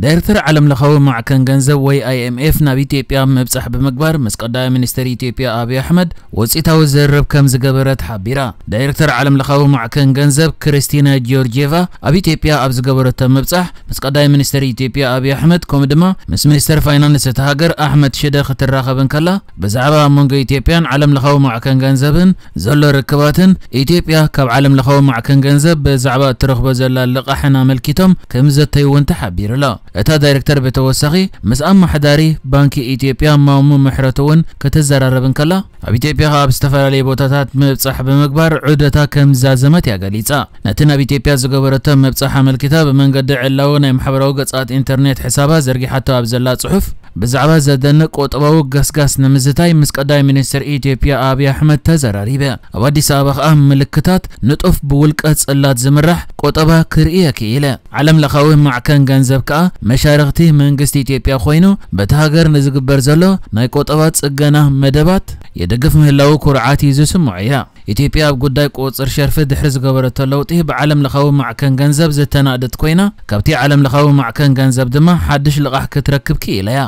ዳይሬክተር ዓለም ለኻዊ ማዕከን ገንዘብ ወይ ኣይኤምኤፍ ናብ ኢትዮጵያ ምብጻሕ ብምግባር ምስ ቀዳማይ ሚኒስትር ኢትዮጵያ ኣብይ ኣሕመድ ውፅኢታዊ ዝርርብ ከም ዝገበረ ተሓቢራ። ዳይሬክተር ዓለም ለኻዊ ማዕከን ገንዘብ ክርስቲና ጆርጂየቫ ኣብ ኢትዮጵያ ኣብ ዝገበረቶ ምብጻሕ ምስ ቀዳማይ ሚኒስትር ኢትዮጵያ ኣብይ ኣሕመድ ከምኡ ድማ ምስ ሚኒስትር ፋይናንስ እቲ ሃገር ኣሕመድ ሽደ ክትራኸብ እንከላ ብዛዕባ ኣብ መንጎ ኢትዮጵያን ዓለም ለኻዊ ማዕከን ገንዘብን ዘሎ ርክባትን ኢትዮጵያ ካብ ዓለም ለኻዊ ማዕከን ገንዘብ ብዛዕባ እትረኽቦ ዘላ ልቓሕን ኣመልኪቶም ከም ዘተዩ እውን ተሓቢሩ ኣሎ። እታ ዳይሬክተር ብተወሳኺ ምስ ኣመሓዳሪ ባንኪ ኢትዮጵያ ማሙ ምሕረቱ እውን ክትዘራረብ እንከላ ኣብ ኢትዮጵያ ኣብ ዝተፈላለዩ ቦታታት ምብጻሕ ብምግባር ዑደታ ከም ዛዘመት እያ ገሊጻ። ነቲ ናብ ኢትዮጵያ ዝገበረቶ ምብጻሕ ኣመልኪታ ብመንገዲ ዕላዊ ናይ ማሕበራዊ ገጻት ኢንተርኔት ሕሳባ ዘርጊሓቶ ኣብ ዘላ ጽሑፍ ብዛዕባ ዘደንቕ ቁጠባዊ ገስጋስ ንምዝታይ ምስ ቀዳማይ ሚኒስትር ኢትዮጵያ ኣብይ ኣሕመድ ተዘራሪበ። ኣብ ኣዲስ ኣበባ ከኣ ምልክታት ንጡፍ ብውልቀ ጽላት ዝምራሕ ቁጠባ ክርእየ ክኢለ። ዓለም ለኻዊ ማዕከን ገንዘብ ከኣ መሻርኽቲ መንግስቲ ኢትዮጵያ ኮይኑ በቲ ሃገር ንዝግበር ዘሎ ናይ ቁጠባ ጽገና መደባት የደግፍ ምህላዉ ኩርዓት እዩ ዝስምዖ ኢላ። ኢትዮጵያ ኣብ ጉዳይ ቁጽር ሸርፊ ድሕሪ ዝገበረቶ ለውጢ ብዓለም ለኻዊ ማዕከን ገንዘብ ዝተናእደት ኮይና ካብቲ ዓለም ለኻዊ ማዕከን ገንዘብ ድማ ሓድሽ ልቓሕ ክትረክብ ክኢላ እያ።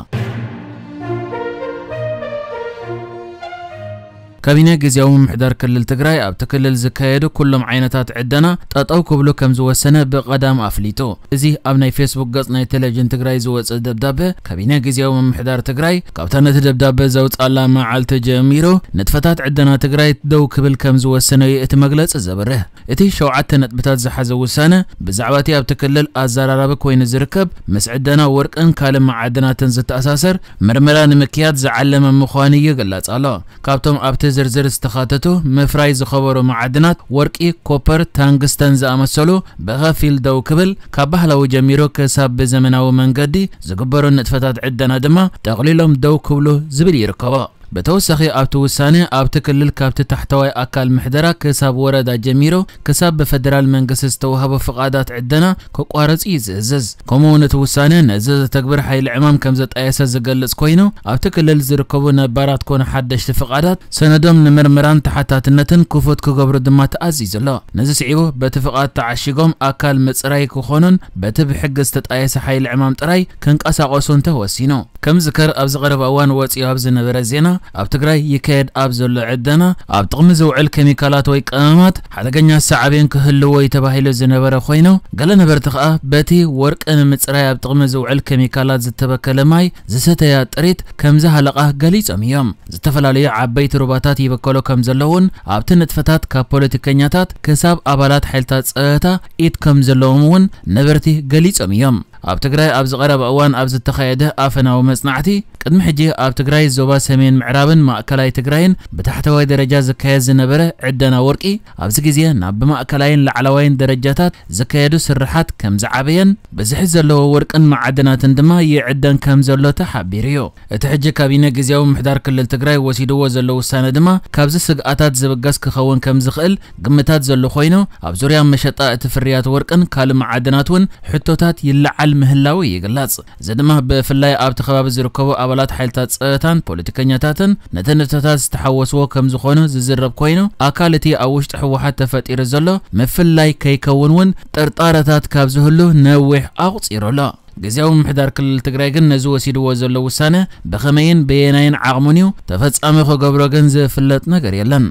ካቢነ ግዝያዊ ምምሕዳር ክልል ትግራይ ኣብቲ ክልል ዝካየዱ ኩሎም ዓይነታት ዕደና ጠጠው ክብሉ ከም ዝወሰነ ብቐዳም ኣፍሊጡ። እዚ ኣብ ናይ ፌስቡክ ገጽ ናይ ቴሌቪዥን ትግራይ ዝወጸ ደብዳበ ካቢነ ግዝያዊ ምምሕዳር ትግራይ ካብታ ነቲ ደብዳበ ዘውጻላ መዓልቲ ጀሚሩ ንጥፈታት ዕደና ትግራይ ደው ክብል ከም ዝወሰነ እዩ እቲ መግለጺ ዘብርህ። እቲ ሸውዓተ ነጥብታት ዝሓዘ ውሳነ ብዛዕባ እቲ ኣብቲ ክልል ኣዘራራቢ ኮይኑ ዝርከብ ምስ ዕደና ወርቅን ካልእ መዓድናትን ዝተኣሳሰር ምርመራ ንምክያድ ዝዓለመ ምዃኑ ይግለጽ ኣሎ። ካብቶም ኣብቲ ዝርዝር ዝተኻተቱ ምፍራይ ዝኸበሩ መዓድናት ወርቂ፣ ኮፐር፣ ታንግስተን ዝኣመሰሉ ብኸፊል ደው ክብል ካብ ባህላዊ ጀሚሩ ክሳብ ብዘመናዊ መንገዲ ዝግበሩ ንጥፈታት ዕደና ድማ ጠቕሊሎም ደው ክብሉ ዝብል ይርከቦ። ብተወሳኺ ኣብቲ ውሳነ ኣብቲ ክልል ካብቲ ታሕተዋይ ኣካል ምሕደራ ክሳብ ወረዳ ጀሚሩ ክሳብ ብፈደራል መንግስቲ ዝተዋህቦ ፍቓዳት ዕደና ክቋረጽ እዩ ዝእዝዝ። ከምኡ እውን እቲ ውሳነ ነዚ ዘተግብር ሓይሊ ዕማም ከም ዘጣየሰ ዝገልጽ ኮይኑ ኣብቲ ክልል ዝርከቡ ነባራት ኮነ ሓደሽቲ ፍቓዳት ሰነዶም ንምርምራን ተሓታትነትን ክፉት ክገብሩ ድማ ተኣዚዙ ኣሎ። ነዚ ስዒቡ በቲ ፍቓድ ተዓሺጎም ኣካል ምጽራይ ክኾኑን በቲ ብሕጊ ዝተጣየሰ ሓይሊ ዕማም ጥራይ ክንቀሳቐሱን ተወሲኑ። ከም ዝከር ኣብዚ ቀረባ እዋን ወፂኡ ኣብ ዝነበረ ዜና ኣብ ትግራይ ይካየድ ኣብ ዘሎ ዕደና ኣብ ጥቕሚ ዝውዕል ኬሚካላት ወይ ቀመማት ሓደገኛ ሳዕቤን ክህልዎ እዩ ተባሂሉ ዝነበረ ኮይኑ ገለ ነበርቲ ከኣ በቲ ወርቂ ንምፅራይ ኣብ ጥቕሚ ዝውዕል ኬሚካላት ዝተበከለ ማይ ዝሰተያ ጥሪት ከም ዝሃለቓ ገሊፆም እዮም። ዝተፈላለዩ ዓበይቲ ሩባታት ይበከሎ ከም ዘለውን ኣብቲ ንጥፈታት ካብ ፖለቲከኛታት ክሳብ ኣባላት ሓይልታት ፀጥታ ኢድ ከም ዘለዎም እውን ነበርቲ ገሊፆም እዮም። ኣብ ትግራይ ኣብዚ ቀረባ እዋን ኣብ ዝተኻየደ ኣፈናዊ መጽናዕቲ ቅድሚ ሕጂ ኣብ ትግራይ ዞባ ሰሜን ምዕራብን ማእከላይ ትግራይን ብታሕተዋይ ደረጃ ዝካየድ ዝነበረ ዕደና ወርቂ ኣብዚ ግዜ ናብ ብማእከላይን ላዕለዋይን ደረጃታት ዝካየዱ ስርሓት ከም ዝዓበየን ብዝሒ ዘለዎ ወርቅን መዓድናትን ድማ ይዕደን ከም ዘሎ ተሓቢሩ እዩ። እቲ ሕጂ ካቢነ ግዝያዊ ምሕዳር ክልል ትግራይ ወሲድዎ ዘሎ ውሳነ ድማ ካብዚ ስግኣታት ዝብገስ ክኸውን ከም ዝኽእል ግምታት ዘሎ ኮይኑ ኣብ ዙርያ መሸጣ እቲ ፍርያት ወርቅን ካልእ መዓድናት እውን ሕቶታት ይለዓል ምህላው ይግለጽ። እዚ ድማ ብፍላይ ኣብቲ ከባቢ ዝርከቡ ኣባላት ሓይልታት ጸጥታን ፖለቲከኛታትን ነቲ ንጥፈታት ዝተሓወስዎ ከም ዝኾኑ ዝዝረብ ኮይኑ ኣካል እቲ ኣብ ውሽጢ ህወሓት ተፈጢሩ ዘሎ ምፍላይ ከይከውን እውን ጥርጣረታት ካብ ዝህሉ ነዊሕ ኣቑጺሩ ኣሎ። ግዝያዊ ምምሕዳር ክልል ትግራይ ግን ነዚ ወሲድዎ ዘሎ ውሳነ ብኸመይን በየናይን ዓቕሙን እዩ ተፈጻሚ ክገብሮ ግን ዝፍለጥ ነገር የለን።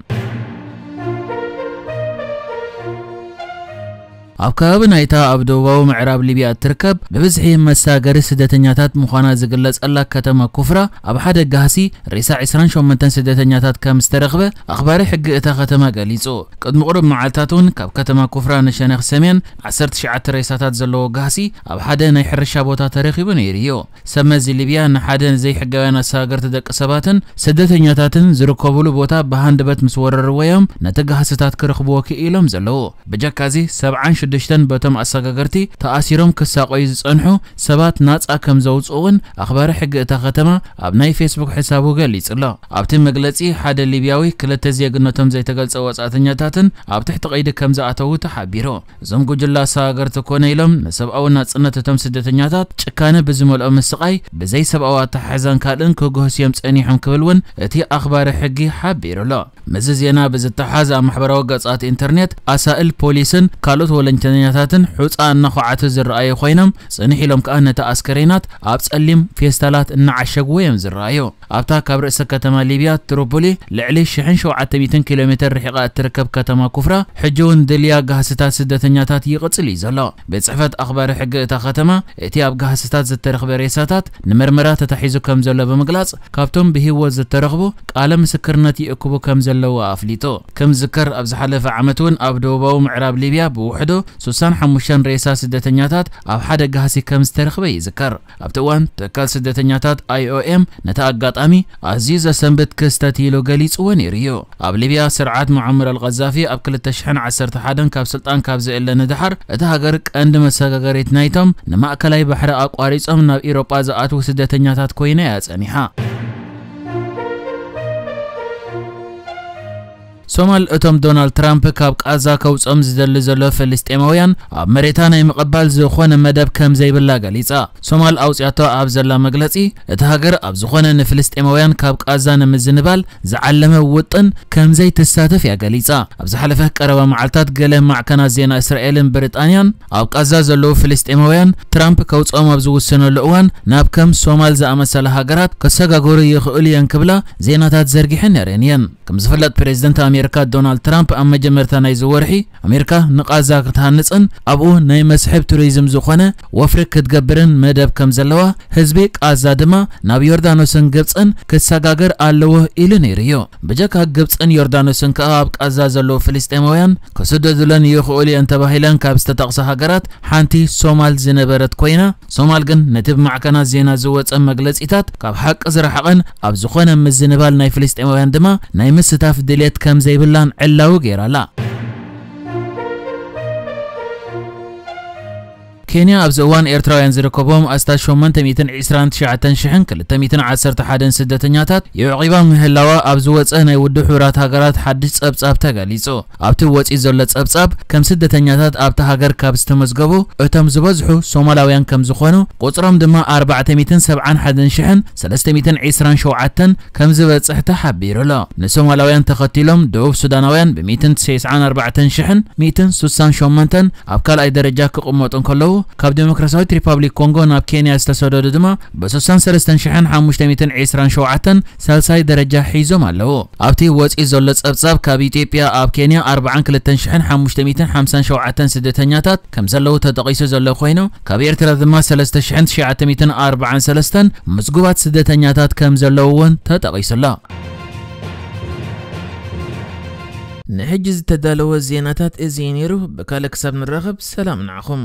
ኣብ ከባቢ ናይታ ኣብ ደቡባዊ ምዕራብ ሊብያ እትርከብ ብብዝሒ መሳገሪ ስደተኛታት ምዃና ዝግለጸላ ከተማ ኩፍራ ኣብ ሓደ ጋህሲ ሬሳ ዕስራን ሸሞንተን ስደተኛታት ከም ዝተረኽበ ኣኽባሪ ሕጊ እታ ከተማ ገሊጹ። ቅድሚ ቁሩብ መዓልታት እውን ካብ ከተማ ኩፍራ ንሸነኽ ሰሜን ዓሰርተ ትሽዓተ ሬሳታት ዘለዎ ጋህሲ ኣብ ሓደ ናይ ሕርሻ ቦታ ተረኺቡ ነይሩ እዩ። ሰብ መዚ ሊብያ ንሓደ ዘይሕጋውያን ኣሰጋገርቲ ደቂ ሰባትን ስደተኛታትን ዝርከቡሉ ቦታ ብሃንደበት ምስ ወረርዎ እዮም ነቲ ጋህስታት ክረኽብዎ ክኢሎም ዘለዉ። ብጀካዚ ሰብዓን ሽዱሽተን በቶም ኣሰጋገርቲ ተኣሲሮም ክሳቐዩ ዝጸንሑ ሰባት ናጻ ከም ዘውጽኡ እውን ኣኽባሪ ሕጊ እታ ከተማ ኣብ ናይ ፌስቡክ ሕሳቡ ገሊጹ ኣሎ። ኣብቲ መግለጺ ሓደ ሊብያዊ ክልተ ዜግነቶም ዘይተገልጸ ወጻእተኛታትን ኣብ ትሕቲ ቀይዲ ከም ዝኣተዉ ተሓቢሩ። እዞም ጉጅለ ኣሰጋገርቲ ኮነ ኢሎም ንሰብኣዊ ናጽነት እቶም ስደተኛታት ጭካነ ብዝመልኦ ምስቓይ ብዘይሰብኣዊ ኣተሓሕዛን ካልእን ክግህሱ እዮም ጸኒሖም ክብል እውን እቲ ኣኽባሪ ሕጊ ሓቢሩ ኣሎ። ምስዚ ዜና ብዝተሓዝ ኣብ ማሕበራዊ ገጻት ኢንተርኔት ኣሳእል ፖሊስን ካልኦት ስደተኛታትን ሑጻ እናኾዓቱ ዝረኣዩ ኮይኖም፣ ጽንሕ ኢሎም ከኣ ነቲ ኣስከሬናት ኣብ ጸሊም ፌስታላት እናዓሸግዎ እዮም ዝረኣዩ። ኣብታ ካብ ርእሰ ከተማ ሊብያ ትሪፖሊ ልዕሊ ሽሕን ሸውዓተ ሚእትን ኪሎ ሜትር ርሒቓ እትርከብ ከተማ ኩፍራ፣ ሕጂ እውን ድልያ ጋህስታት ስደተኛታት ይቕጽል እዩ ዘሎ። ቤት ጽሕፈት ኣኽባሪ ሕጊ እታ ከተማ፣ እቲ ኣብ ጋህስታት ዝተረኽበ ሬሳታት ንምርመራ ተታሒዙ ከም ዘሎ ብምግላጽ፣ ካብቶም ብህይወት ዝተረኽቡ ቃለ ምስክርነት ይእክቡ ከም ዘለዉ ኣፍሊጡ። ከም ዝዝከር፣ ኣብ ዝሓለፈ ዓመት እውን ኣብ ደቡባዊ ምዕራብ ሊብያ ብውሕዱ ሱሳን ሓሙሽተን ሬሳ ስደተኛታት ኣብ ሓደ ጋህሲ ከም ዝተረኽበ ይዝከር። ኣብቲ እዋን፣ ትካል ስደተኛታት ኣይ ኦ ኤም ነቲ ኣጋጣሚ ኣዝዩ ዘሰንብድ ክስተት ኢሉ ገሊጽዎ ነይሩ እዩ። ኣብ ሊብያ፣ ስርዓት ሙዓመር ኣልቀዛፊ ኣብ ክልተ ሽሕን ዓሰርተ ሓደን ካብ ስልጣን ካብ ዝእለ ንድሓር፣ እታ ሃገር ቀንዲ መሰጋገሪት ናይቶም ንማእከላይ ባሕሪ ኣቋሪጾም ናብ ኢሮጳ ዝኣትዉ ስደተኛታት ኮይና እያ ጸኒሓ። ሶማል፣ እቶም ዶናልድ ትራምፕ ካብ ቃዛ ከውጾም ዝደሊ ዘሎ ፍልስጤማውያን ኣብ መሬታ ናይ ምቕባል ዝኾነ መደብ ከም ዘይብላ ገሊጻ። ሶማል ኣውጽያቶ ኣብ ዘላ መግለጺ፣ እታ ሃገር ኣብ ዝኾነ ንፍልስጤማውያን ካብ ቃዛ ንምዝንባል ዝዓለመ ውጥን ከም ዘይትሳተፍ እያ ገሊጻ። ኣብ ዝሓለፈ ቀረባ መዓልታት፣ ገለ ማዕከናት ዜና እስራኤልን ብሪጣንያን ኣብ ቃዛ ዘለዉ ፍልስጤማውያን ትራምፕ ከውጽኦም ኣብ ዝውስነሉ እዋን፣ ናብ ከም ሶማል ዝኣመሰላ ሃገራት ክሰጋገሩ ይኽእሉ እየን ክብላ ዜናታት ዘርጊሐን ነይረን እየን። ከም ዝፍለጥ፣ ፕሬዝደንት ኣሜሪካ ዶናልድ ትራምፕ ኣብ መጀመርታ ናይዚ ወርሒ፣ ኣሜሪካ ንቓዛ ክትሃንጽን ኣብኡ ናይ መስሕብ ቱሪዝም ዝኾነ ወፍሪ ክትገብርን መደብ ከም ዘለዋ፣ ህዝቢ ቃዛ ድማ ናብ ዮርዳኖስን ግብጽን ክሰጋገር ኣለዎ ኢሉ ነይሩ እዩ። ብጀካ ግብጽን ዮርዳኖስን ከኣ፣ ኣብ ቃዛ ዘለዉ ፍልስጤማውያን ክስደዱለን ይኽእሉ እየን ተባሂለን ካብ ዝተጠቕሳ ሃገራት ሓንቲ ሶማል ዝነበረት ኮይና፣ ሶማል ግን ነቲ ብማዕከናት ዜና ዝወጸ መግለጺታት ካብ ሓቂ ዝረሓቐን ኣብ ዝኾነ ምዝንባል ናይ ፍልስጤማውያን ድማ ናይ ምስታፍ ድሌት ከም ዘይብላን ዕላዊ ገይራ ኣላ። ኬንያ ኣብዚ እዋን ኤርትራውያን ዝርከቦም ኣስታት ሸሞንተ ሚእትን ዕስራን ትሽዓተን ሽሕን ክልተ ሚእትን ዓሰርተ ሓደን ስደተኛታት የዕቂባ ምህላዋ ኣብ ዝወጸ ናይ ውድብ ሕቡራት ሃገራት ሓድሽ ጸብጻብ ተገሊጹ። ኣብቲ ወጺኡ ዘሎ ጸብጻብ፣ ከም ስደተኛታት ኣብታ ሃገር ካብ ዝተመዝገቡ እቶም ዝበዝሑ ሶማላውያን ከም ዝኾኑ፣ ቁጽሮም ድማ ኣርባዕተ ሚእትን ሰብዓን ሓደን ሽሕን ሰለስተ ሚእትን ዕስራን ሸውዓተን ከም ዝበጽሕ ተሓቢሩ ኣሎ። ንሶማላውያን ተኸቲሎም ደቡብ ሱዳናውያን ብሚእትን ተስዓን ኣርባዕተን ሽሕን ሚእትን ሱሳን ሸሞንተን ኣብ ካልኣይ ደረጃ ክቕመጡ እንከለዉ፣ ካብ ዴሞክራሲያዊት ሪፓብሊክ ኮንጎ ናብ ኬንያ ዝተሰደዱ ድማ ብሱሳን ሰለስተን ሽሕን ሓሙሽተ ሚእትን ዕስራን ሸውዓተን ሳልሳይ ደረጃ ሒዞም ኣለዉ። ኣብቲ ወጺኡ ዘሎ ጸብጻብ፣ ካብ ኢትዮጵያ ኣብ ኬንያ ኣርባዓን ክልተን ሽሕን ሓሙሽተ ሚእትን ሓምሳን ሸውዓተን ስደተኛታት ከም ዘለዉ ተጠቒሱ ዘሎ ኮይኑ፣ ካብ ኤርትራ ድማ ሰለስተ ሽሕን ትሽዓተ ሚእትን ኣርባዓን ሰለስተን ምዝጉባት ስደተኛታት ከም ዘለዉ እውን ተጠቒሱ ኣሎ። ንሕጂ ዝተዳለወ ዜናታት እዚ እዩ ነይሩ። ብካልእ ክሳብ ንራኸብ፣ ሰላም ንዓኹም።